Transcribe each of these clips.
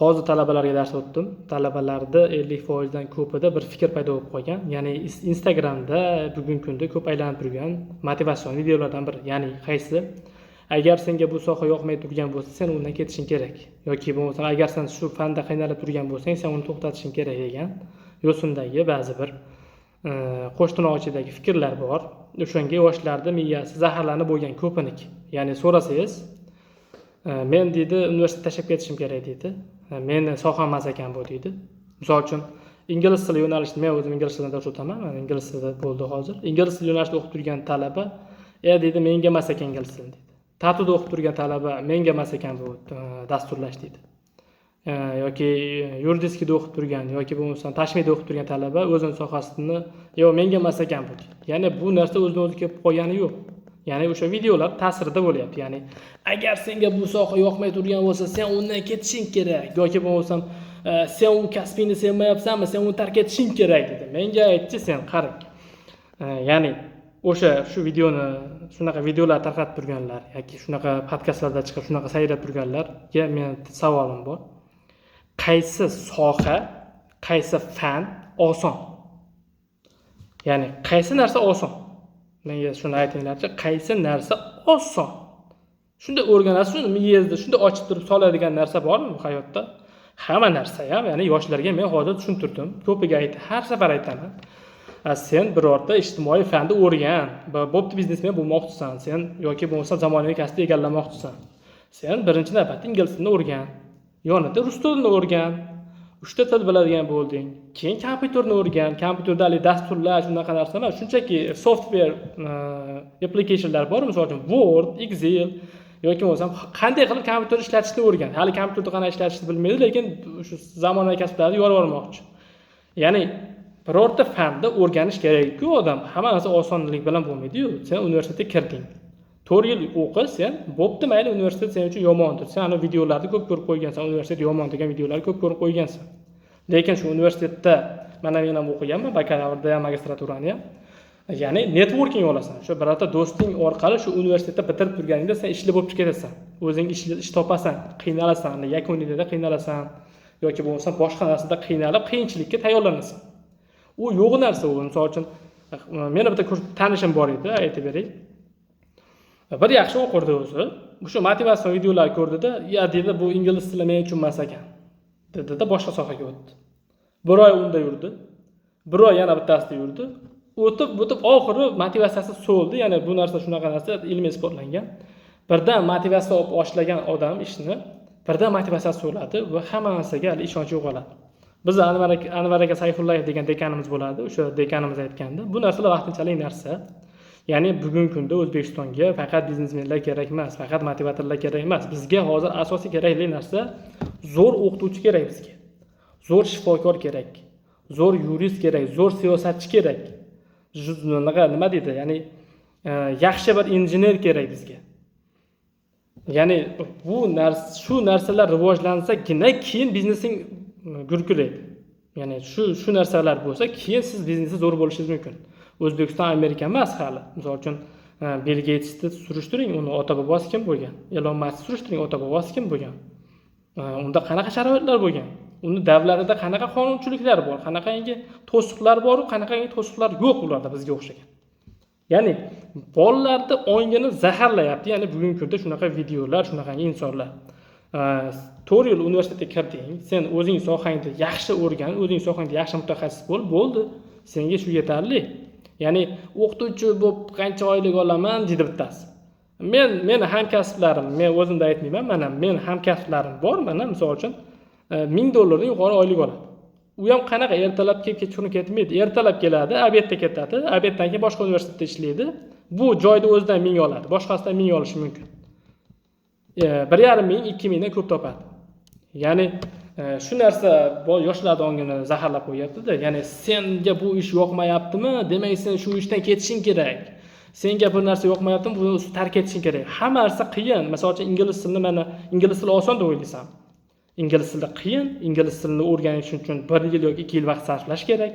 Hozir talabalarga dars o'tdim. Talabalarda 50%dan ko'pida bir fikr paydo bo'lib qolgan. Ya'ni Instagramda bugungi kunda ko'p aylanib turgan motivatsion videolardan biri. Ya'ni qaysi? Agar senga bu soha yoqmay turgan bo'lsa, sen undan ketishing kerak. Yoki bo'lmasam, agar sen shu fanda qiynalib turgan bo'lsang, sen uni to'xtatishing kerak degan yo'sindagi ba'zi bir qo'sh ichidagi fikrlar bor. O'shanga yoshlarni miyasi zaharlanib bo'lgan ko'piniki. Ya'ni so'rasangiz, men deydi, universitet tashlab ketishim kerak deydi. Meni soham emas ekan bu deydi. Misol uchun, ingliz tili yo'nalishida, men o'zim ingliz tilidan dars o'taman, mana ingliz tilida bo'ldi hozir. Ingliz tili yo'nalishida o'qib turgan talaba, deydi, menga emas ekan ingliz tili deydi. TATUda o'qib turgan talaba, menga emas ekan bu dasturlash deydi. Yoki юридический da o'qib turgan yoki bo'lmasam Tashmida o'qib turgan talaba o'zini sohasini, yo'q, menga emas ekan bu deydi. Ya'ni bu narsa o'zidan o'zi kelib qolgani yo'q. Ya'ni o'sha videolar ta'sirida bo'lyapti. Ya'ni agar senga bu soha yoqmay turgan bo'lsa, sen undan ketishing kerak yoki bo'lmasam sen u kasbingni sevmayapsanmi, sen uni tark etishing kerak dedi. Menga aytchi, sen qarang. Ya'ni o'sha shu videoni, shunaqa videolar tarqatib turganlar yoki shunaqa podkastlarda chiqib shunaqa sayrab turganlarga meni savolim bor. Qaysi soha, qaysi fan oson? Ya'ni qaysi narsa oson? Menga shuni aytinglarchi, qaysi narsa oson? Shunda o'rganasiz, shuni miyangizda shunda ochib turib soladigan narsa bormi bu hayotda? Hamma narsa ham, ya'ni yoshlarga men hozir tushuntirdim, ko'piga har safar aytaman. Sen birorta ijtimoiy fanni o'rgan, bo'pti, biznesmen bo'lmoqchisan sen yoki bo'lmasa zamonaviy kasbni egallamoqchisan. Sen birinchi navbatda ingliz tilini o'rgan, yonida rus tilini o'rgan, uchta til biladigan bo'lding. Keyin kompyuterni o'rgan, kompyuterda haligi dasturlash unaqa narsa emas, shunchaki software applicationlar bor, misol uchun Word, Excel yoki bo'lmasam qanday qilib kompyuter ishlatishni o'rgan. Hali kompyuterni qanday ishlatishni bilmaydi, lekin shu zamonaviy kasblarni yorib yubormoqchi. Ya'ni birorta fanni o'rganish kerak-ku odam. Hamma narsa osonlik bilan bo'lmaydi-yu. Sen universitetga kirding. 4 yil o'qi sen, bo'pti, mayli, universitet sen uchun yomondir. Sen ana videolarni ko'p ko'rib qo'ygansan, universitet yomon degan videolarni ko'p ko'rib qo'ygansan. Lekin shu universitetda mana men ham o'qiganman, bakalavrda ham, magistraturani ham. Ya'ni networking olasan. Shu birorta do'sting orqali shu universitetda bitirib turganingda sen ishli bo'lib chiqib ketasan. O'zing ish topasan, qiynalasan, yakunida qiynalasan yoki bo'lmasa boshqa narsada qiynalib, qiyinchilikka tayyorlanasan. U yo'q narsa u. Misol uchun, meni bitta tanishim bor edi, aytib beray. Bir yaxshi o'qirdi o'zi. O'sha motivatsion videolar ko'rdida, ya dedi, bu ingliz tili men uchun emas ekan. Dedida boshqa sohaga o'tdi. Bir oy unda yurdi. Bir oy yana bittasida yurdi. O'tib, o'tib oxiri motivatsiyasi so'ldi. Ya'ni bu narsa shunaqa narsa, ilmiy isbotlangan. Birdan motivatsiya olib boshlagan odam ishni birdan motivatsiyasi so'ladi va hamma narsaga hali ishonchi yo'qoladi. Biz Anvar aka Sayfullayev degan dekanimiz bo'ladi. O'sha dekanimiz aytgandi, bu narsalar vaqtinchalik narsa. Ya'ni bugungi kunda O'zbekistonga faqat biznesmenlar kerak emas, faqat motivatorlar kerak emas. Bizga hozir asosiy kerakli narsa zo'r o'qituvchi kerak bizga. Zo'r shifokor kerak, zo'r yurist kerak, zo'r siyosatchi kerak. Nima deydi? Ya'ni yaxshi bir injener kerak bizga. Ya'ni bu narsa, shu narsalar rivojlansagina keyin biznesing gurkilaydi. Ya'ni shu narsalar bo'lsa, keyin siz biznesda zo'r bo'lishingiz mumkin. O'zbekiston Amerika emas hali. Misol uchun, Bill Gatesni surishtiring, uni ota bobosi kim bo'lgan? Elon Muskni surishtiring, ota bobosi kim bo'lgan? Unda qanaqa sharoitlar bo'lgan? Uni davlatida qanaqa qonunchiliklar bor? Qanaqangi to'siqlar bor-u, qanaqangi to'siqlar yo'q ularda bizga o'xshagan. Ya'ni bolalarni ongini zaharlayapti. Ya'ni bugungi kunda shunaqa videolar, shunaqangi insonlar. 4 yil universitetga kirding, sen o'zing sohangda yaxshi o'rgan, o'zing sohangda yaxshi mutaxassis bo'l, bo'ldi. Senga shu yetarli. Ya'ni o'qituvchi bo'lib qancha oylik olaman deydi bittasi. Meni hamkasblarim, men o'zimda aytmayman, mana men hamkasblarim bor, mana misol uchun 1000 dollardan yuqori oylik oladi. U ham qanaqa, ertalab kelib kechqurun ketmaydi. Ertalab keladi, обед da ketadi, обед dan keyin boshqa universitetda ishlaydi. Bu joyda o'zidan 1000 oladi, boshqasidan 1000 olishi mumkin. 1,5 ming, 2000dan ko'p topadi. Ya'ni shu narsa yoshlarni ongini zaharlab qo'yyapti-da. Ya'ni senga bu ish yoqmayaptimi, demak sen shu ishdan ketishing kerak. Senga bir narsa yoqmayaptimi, buni tark etishing kerak. Hamma narsa qiyin. Misol uchun, ingliz tilini, mana ingliz tili oson deb o'ylaysan. Ingliz tili qiyin, ingliz tilini o'rganish uchun bir yil yoki 2 yil vaqt sarflash kerak.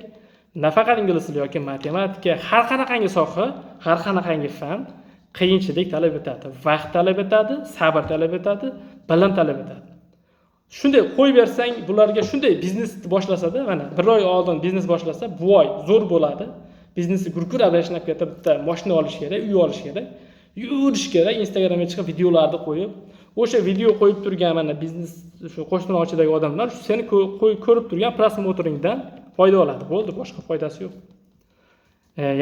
Nafaqat ingliz tili yoki matematika, har qanaqangi soha, har qanaqangi fan qiyinchilik talab etadi, vaqt talab etadi, sabr talab etadi, bilim talab etadi. Shunday qo'yib bersang, bularga shunday biznes boshlasada, mana bir oy oldin biznes boshlasa, bu oy zo'r bo'ladi. Biznesi gurkurab yashnab ketib, bitta moshina olish kerak, uy olish kerak, yurish kerak, Instagramga chiqib videolarni qo'yib, o'sha video qo'yib turgan mana biznes shu qo'shtirnoq ichidagi odamlar shu seni ko'rib turgan просмотр ingdan foyda oladi. Bo'ldi, boshqa foydasi yo'q.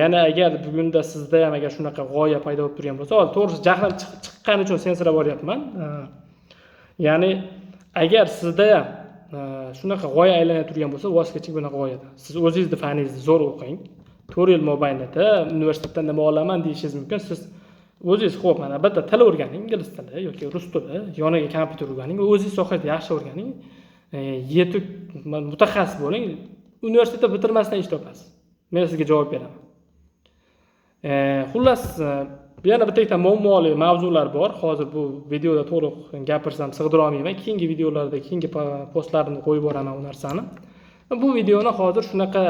Yana agar bugunda sizda ham agar shunaqa g'oya paydo bo'lib turgan bo'lsa, hozir to'g'risi jahlim chiqqani uchun sensirab boryapman. Ya'ni agar sizda ham shunaqa g'oya aylanib turgan bo'lsa, voz keching bunaqa g'oyadan. Siz o'zingizni faningizni zo'r o'qing. 4 yil mobaynida universitetdan nima olaman deyishingiz mumkin. Siz o'zingiz, ho'p, mana bitta til o'rganing, ingliz tili yoki rus tili, yoniga kompyuter o'rganing, o'zingiz sohangizda yaxshi o'rganing, yetuk mutaxassis bo'ling. Universitetda bitirmasdan ish topasiz, men sizga javob beraman. Xullas, yana bitta ikkita muammoli mavzular bor. Hozir bu videoda to'liq gapirsam sig'dira olmayman. Keyingi videolarda, keyingi postlarimda qo'yib boraman u narsani. Bu videoni hozir shunaqa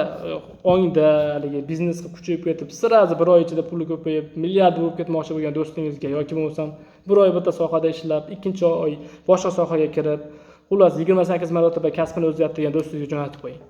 ongda haligi biznes qilib kuchayib ketib, сразу bir oy ichida puli ko'payib, milliarder bo'lib ketmoqchi bo'lgan do'stingizga yoki bo'lmasam bir oy bitta sohada ishlab, ikkinchi oy boshqa sohaga kirib, xullas, 28 marotaba kasbini o'zgartirgan do'stingizga jo'natib qo'ying.